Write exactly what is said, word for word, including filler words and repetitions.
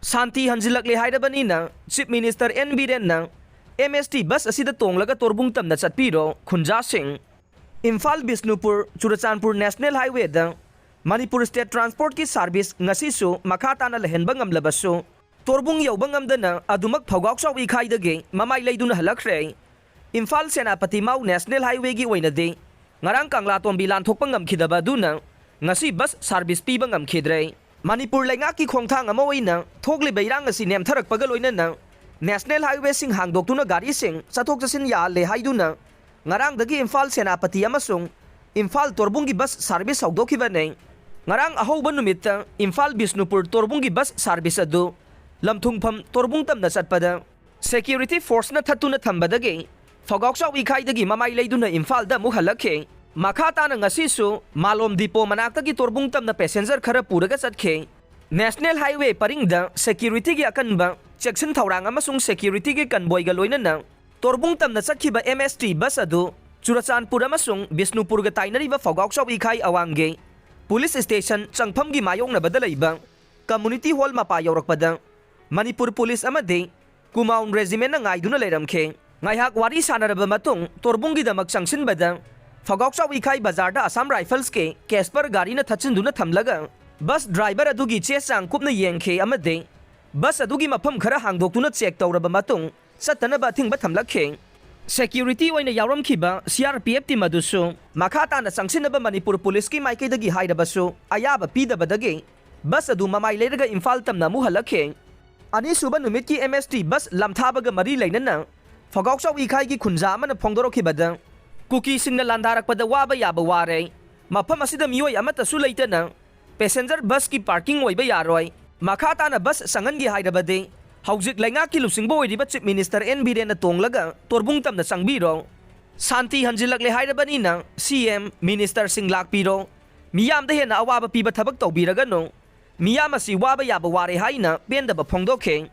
ꯁꯥꯟꯇꯤ ꯍꯟꯖꯤꯜꯂꯛꯂꯦ ꯍꯥꯏꯔꯕꯅꯤꯅ Chief Minister N Birenꯅ M S T bus ꯑꯁꯤꯗ ꯇꯣꯡꯂꯒ ꯇꯣꯔꯕꯨꯡ ꯇꯝꯅ ꯆꯠꯄꯤꯔꯣ ꯈꯨꯟꯖꯥꯁꯤꯡ꯫ Imphal Bishnupur Churachandpur National Highwayꯗ Manipur State Transportꯀꯤ service ꯉꯁꯤꯁꯨ ꯃꯈꯥ ꯇꯥꯅ ꯂꯩꯍꯟꯕ ꯉꯝꯂꯕꯁꯨ, ꯇꯣꯔꯕꯨꯡ ꯌꯧꯕ ꯉꯝꯗꯅ ꯑꯗꯨꯃꯛ ꯐꯧꯒꯥꯎꯆꯥꯎ ꯏꯈꯥꯏꯗꯒꯤ ꯃꯃꯥꯏ ꯂꯩꯗꯨꯅ ꯍꯜꯂꯛꯈ꯭ꯔꯦ꯫ ꯏꯝꯐꯥꯜ ꯁꯦꯅꯥꯄꯇꯤ ꯃꯥꯎ National Highwayꯒꯤ ꯑꯣꯏꯅꯗꯤ ꯉꯔꯥꯡ ꯀꯪꯂꯥꯇꯣꯝꯕꯤ ꯂꯥꯟꯊꯣꯛꯄ ꯉꯝꯈꯤꯗꯕ ꯑꯗꯨꯅ ꯉꯁꯤ bus service ꯄꯤꯕ ꯉꯝꯈꯤꯗ꯭ꯔꯦ꯫ ꯃꯅꯤꯄꯨꯔ ꯂꯩꯉꯥꯛꯀꯤ ꯈꯣꯡꯊꯥꯡ ꯑꯃ ꯑꯣꯏꯅ ꯊꯣꯛꯂꯤꯕ ꯏꯔꯥꯡ ꯑꯁꯤ ꯅꯦꯝꯊꯔꯛꯄꯒ ꯂꯣꯏꯅꯅ National Highwayꯁꯤꯡ ꯍꯥꯡꯗꯣꯛꯇꯨꯅ ꯒꯥꯔꯤꯁꯤꯡ ꯆꯠꯊꯣꯛ ꯆꯠꯁꯤꯟ ꯌꯥꯍꯜꯂꯦ ꯍꯥꯏꯗꯨꯅ ꯉꯔꯥꯡꯗꯒꯤ ꯏꯝꯐꯥꯜ ꯁꯦꯅꯥꯄꯇꯤ ꯑꯃꯁꯨꯡ ꯏꯝꯐꯥꯜ ꯇꯣꯔꯕꯨꯡꯒꯤ bus service ꯍꯧꯗꯣꯛꯈꯤꯕꯅꯤ꯫ ꯉꯔꯥꯡ ꯑꯍꯧꯕ ꯅꯨꯃꯤꯠꯇ ꯏꯝꯐꯥꯜ ꯕꯤꯁꯅꯨꯄꯨꯔ ꯇꯣꯔꯕꯨꯡꯒꯤ bus service ꯑꯗꯨ ꯂꯝꯊꯨꯡꯐꯝ ꯇꯣꯔꯕꯨꯡ ꯇꯝꯅ ꯆꯠꯄꯗ security forceꯅ ꯊꯠꯇꯨꯅ ꯊꯝꯕꯗꯒꯤ ꯐꯧꯒꯥꯎꯆꯥꯎ ꯏꯈꯥꯏꯗꯒꯤ ꯃꯃꯥꯏ ꯂꯩꯗꯨꯅ ꯏꯝꯐꯥꯜꯗ ꯑꯃꯨꯛ ꯍꯜꯂꯛꯈꯤ꯫ ꯃꯈꯥ ꯇꯥꯅ ꯉꯁꯤꯁꯨ ꯃꯥꯂꯣꯝ depot ꯃꯅꯥꯛꯇꯒꯤ ꯇꯣꯔꯕꯨꯡ ꯇꯝꯅ passenger ꯈꯔ ꯄꯨꯔꯒ ꯆꯠꯈꯤ꯫ National Highway ꯄꯔꯤꯡꯗ securityꯒꯤ ꯑꯀꯟꯕ ꯆꯦꯛꯁꯤꯟ ꯊꯧꯔꯥꯡ ꯑꯃꯁꯨꯡ securityꯒꯤ convoyꯒ ꯂꯣꯏꯅꯅ ꯇꯣꯔꯕꯨꯡ ꯇꯝꯅ ꯆꯠꯈꯤꯕ M S T bus ꯑꯗꯨ ꯆꯨꯔꯆꯥꯟꯄꯨꯔ ꯑꯃꯁꯨꯡ ꯕꯤꯁꯅꯨꯄꯨꯔꯒ ꯇꯥꯏꯅꯔꯤꯕ ꯐꯧꯒꯥꯎꯆꯥꯎ ꯏꯈꯥꯏ ꯑꯋꯥꯡꯒꯤ police station ꯆꯪꯐꯝꯒꯤ ꯃꯥꯌꯣꯛꯅꯕꯗ ꯂꯩꯕ community hall ꯃꯄꯥ ꯌꯧꯔꯛꯄꯗ ꯃꯅꯤꯄꯨꯔ police ꯑꯃꯗꯤ Kumaon Regimentꯅ ꯉꯥꯏꯗꯨꯅ ꯂꯩꯔꯝꯈꯤ꯫ ꯉꯥꯏꯍꯥꯛ ꯋꯥꯔꯤ ꯁꯥꯟꯅꯔꯕ ꯃꯇꯨꯡ ꯇꯣꯔꯕꯨꯡꯒꯤꯗꯃꯛ ꯆꯪꯁꯤꯟꯕꯗ ꯐꯧꯒꯥꯎꯆꯥꯎ ꯏꯈꯥꯏ ꯕꯖꯥꯔꯗ Assam Riflesꯀꯤ Casper ꯒꯥꯔꯤꯅ ꯊꯠꯆꯤꯟꯗꯨꯅ ꯊꯝꯂꯒ bus driver ꯑꯗꯨꯒꯤ ꯆꯦ ꯆꯥꯡ ꯀꯨꯞꯅ ꯌꯦꯡꯈꯤ ꯑꯃꯗꯤ bus ꯑꯗꯨꯒꯤ ꯃꯐꯝ ꯈꯔ ꯍꯥꯡꯗꯣꯛꯇꯨꯅ check ꯇꯧꯔꯕ ꯃꯇꯨꯡ ꯆꯠꯇꯅꯕ ꯑꯊꯤꯡꯕ ꯊꯝꯂꯛꯈꯤ꯫ Security ꯑꯣꯏꯅ ꯌꯥꯎꯔꯝꯈꯤꯕ C R P F team ꯑꯗꯨꯁꯨ ꯃꯈꯥ ꯇꯥꯅ ꯆꯪꯁꯤꯟꯅꯕ ꯃꯅꯤꯄꯨꯔ policeꯀꯤ ꯃꯥꯏꯀꯩꯗꯒꯤ ꯍꯥꯏꯔꯕꯁꯨ ꯑꯌꯥꯕ ꯄꯤꯗꯕꯗꯒꯤ bus ꯑꯗꯨ ꯃꯃꯥꯏ ꯂꯩꯔꯒ ꯏꯝꯐꯥꯜ ꯇꯝꯅ ꯑꯃꯨꯛ ꯍꯜꯂꯛꯈꯤ꯫ ꯑꯅꯤꯁꯨꯕ ꯅꯨꯃꯤꯠꯀꯤ M S T bus ꯂꯝꯊꯥꯕꯒ ꯃꯔꯤ ꯂꯩꯅꯅ ꯐꯧꯒꯥꯎꯆꯥꯎ ꯏꯈꯥꯏꯒꯤ ꯈꯨꯟꯖꯥ ꯑꯃꯅ ꯐꯣꯡꯗꯣꯔꯛꯈꯤꯕꯗ, ꯀꯨꯀꯤꯁꯤꯡꯅ ꯂꯥꯟꯗꯥꯔꯛꯄꯗ ꯋꯥꯕ ꯌꯥꯕ ꯋꯥꯔꯦ, ꯃꯐꯝ ꯑꯁꯤꯗ ꯃꯤꯑꯣꯏ ꯑꯃꯠꯇꯁꯨ ꯂꯩꯇꯅ passenger busꯀꯤ parking ꯑꯣꯏꯕ ꯌꯥꯔꯣꯏ, ꯃꯈꯥ ꯇꯥꯅ bus ꯆꯪꯍꯟꯒꯦ ꯍꯥꯏꯔꯕꯗꯤ ꯍꯧꯖꯤꯛ ꯂꯩꯉꯥꯛꯀꯤ ꯂꯨꯆꯤꯡꯕ ꯑꯣꯏꯔꯤꯕ Chief Minister N Birenꯅ ꯇꯣꯡꯂꯒ ꯇꯣꯔꯕꯨꯡ ꯇꯝꯅ ꯆꯪꯕꯤꯔꯣ꯫ ꯁꯥꯟꯇꯤ ꯍꯟꯖꯤꯜꯂꯛꯂꯦ ꯍꯥꯏꯔꯕꯅꯤꯅ C M, ministerꯁꯤꯡ ꯂꯥꯛꯄꯤꯔꯣ, ꯃꯤꯌꯥꯝꯗ ꯍꯦꯟꯅ ꯑꯋꯥꯕ ꯄꯤꯕ ꯊꯕꯛ ꯇꯧꯕꯤꯔꯒꯅꯨ꯫ ꯃꯤꯌꯥꯝ ꯑꯁꯤ ꯋꯥꯕ ꯌꯥꯕ ꯋꯥꯔꯦ ꯍꯥꯏꯅ ꯄꯦꯟꯗꯕ ꯐꯣꯡꯗꯣꯛꯈꯤ꯫